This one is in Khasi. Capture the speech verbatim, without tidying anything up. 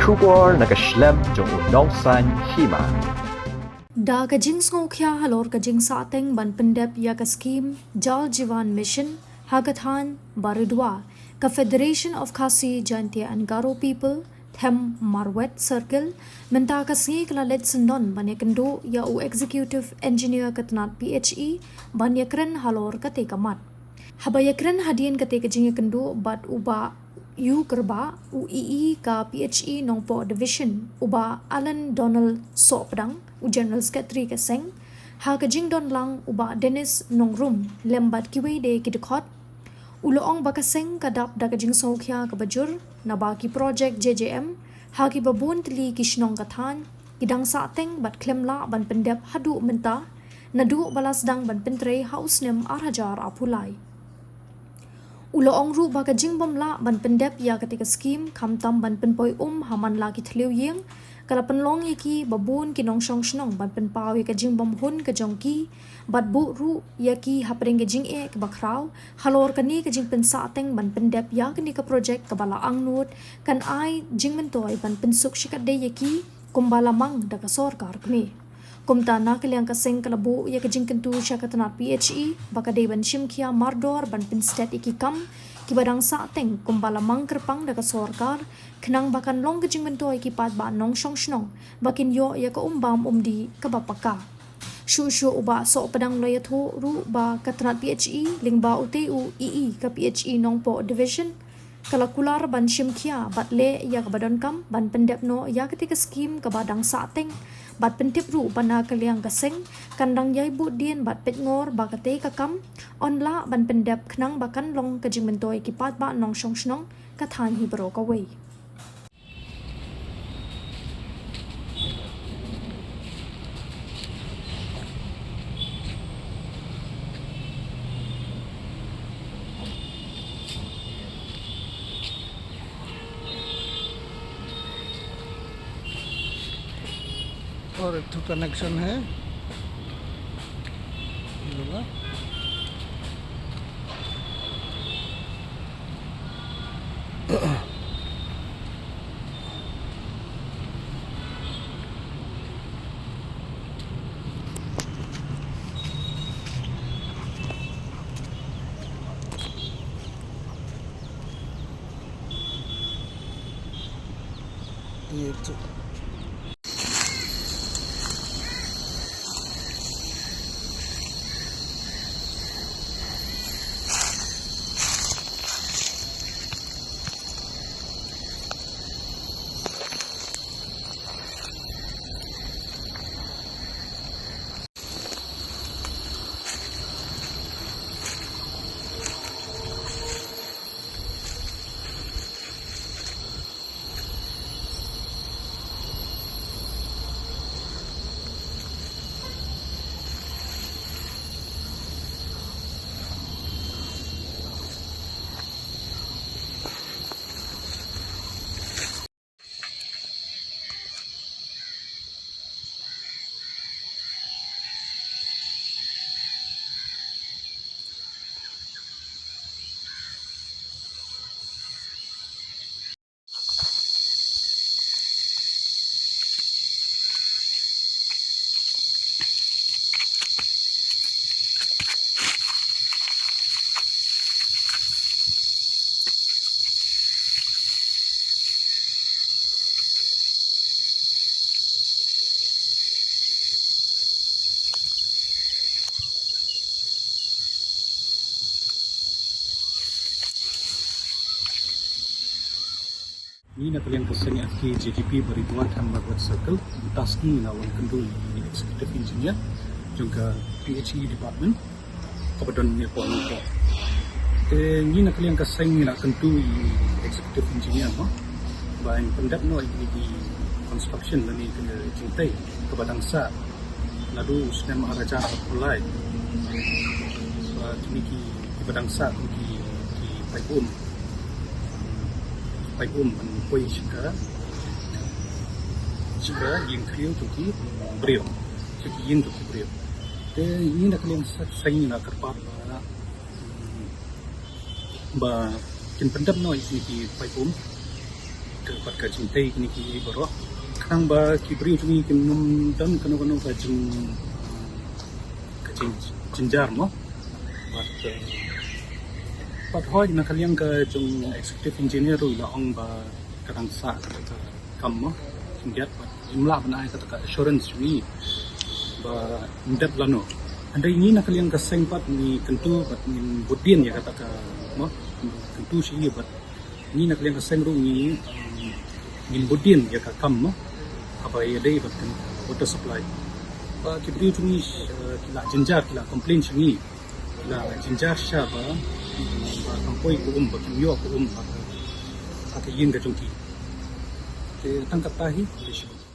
Khubor na ka shlem jong u nongsaiñ hima. Da ka jingsngewkhia halor ka jingsahteng ban pyndep ïa ka skhim Jal Jeevan Mission ha ka thaiñ Baridua, ka Federation of Khasi Jaintia and Garo People, Them Marwet Circle, mynta ka sngi ka la leit syndon ban ïakynduh ïa u Executive Engineer ka tnat P H E ban ïakren halor kata ka mat. Haba ïakren hadien kata ka jingïakynduh bad u Bah U Kyrpad, u E E ka P H E Nongpoh Division, u Bah Alan Donald Sohpdang, u General Secretary ka seng, ha ka jingdon lang u Bah Dennis Nongrum lem bad kiwei de ki dkhot. U la ong ba ka seng ka dap da ka jingsngewkhia kaba jur naba ki projek J J M ha kiba bun tylli ki shnong ka thaiñ, ki dang sahteng bad khlem lah ban pyndep haduh mynta, naduh ba la sdang ban pyntrei ha u snem ar hajar arphew lai. U la ong ruh ba ka jingbym lah ban pyndep ïa kata ka skhim, khamtam ban pynpoi um ha man la ki thliew ïing, ka la pynlong ïa kiba bun ki nongshong shnong ban pynpaw ïa ka jingbymhun ka jong ki, bad buh ruh ïa ki hapdeng ka jingeh kaba khraw halor kane ka jingpynsahteng ban pyndep ïa kane ka projek kaba la angnud kan ai jingmyntoi ban pynsuk shikatdei ïa ki kumba la mang da ka sorkar kmie. Kumta na ka liang ka seng ka la buh ïa ka jingkyntu sha ka tnat P H E ba ka dei ban shim khia mardor ban pynstet ïa ki kam kiba dang sahteng kumba la mang kyrpang da ka sorkar, khnang ba kan long ka jingmyntoi ki paidbah nongshong shnong ba kin ïoh ïa ka um bam um dih kaba paka. Shuh shuh u Bah Sohpdang u la ïathuh ruh ba ka tnat P H E lyngba utei u E E ka P H E Nongpoh Division ka la kular ban shim khia bad leh ïa kaba donkam ban pyndep noh ïa kata ka skhim kaba dang sahteng, bad pyntip ruh ba na ka liang ka seng kan dang ïai bud dien bad peit ngor ba kata ka kam yn lah ban pyndep khnang ba kan long ka jingmyntoi ki paidbah nongshong shnong ka thaiñ hi baroh kawei. और एक ठो कनेक्शन है, ये वाला। ये तो Ngi na ka liang ka seng F K J G P Baridua Them Marwet Circle, mynta ka sngi ngi la wan kynduh ïa i Executive Engineer jong ka P H E Department kaba don hapoh Nongpoh. Te ngi na ka liang ka seng ngi la kyntu ïa i Executive Engineer mo ba in pyndep noh ïa kine ki construction lane ka jingtei kaba dang sah naduh u snem ar hajar arphew lai. Ba kine ki, kiba dang sah kum ki, ki paip um. Paip um ban poi sha ka, sha ka ïing thliew jong ki briew, sha ki ïing jong ki briew. Te ngi na ka liang ka seng ngi la kyrpad ba, ba kin pyndep noh ïa kine ki paip um. Te Bad ka jingtei kine ki baroh. Khnang ba ki briew jong ngi kin nym don kano kano ka jing, ka jing, jynjar mo. Bad, eh, bad hoi na ka liang ka jong executive engineer ruh i la ong ba ka dang sah ka, ka kam mo. Jinggiat bad im lah ban ai kata ka assurance jong ngi ba ym dep lano. Hynrei ngi na ka liang ka seng pat ngi kyntu bad ngin bud dien ïa kata ka mo. Kyntu shi bad ngi na ka liang ka seng ruh ngi, um, ngin bud dien ïa ka kam mo. Haba ïadei bad ka water supply. Ba ki briew jong ngi, eh, ki la jynjar, ki la complain sha ngi. Ki la jynjar shisha ba, ba kam poi ka um, ba kim ïoh ka um ha ka, ha ka ïing ka jong ki. Te tang kata hi, khublei shibun.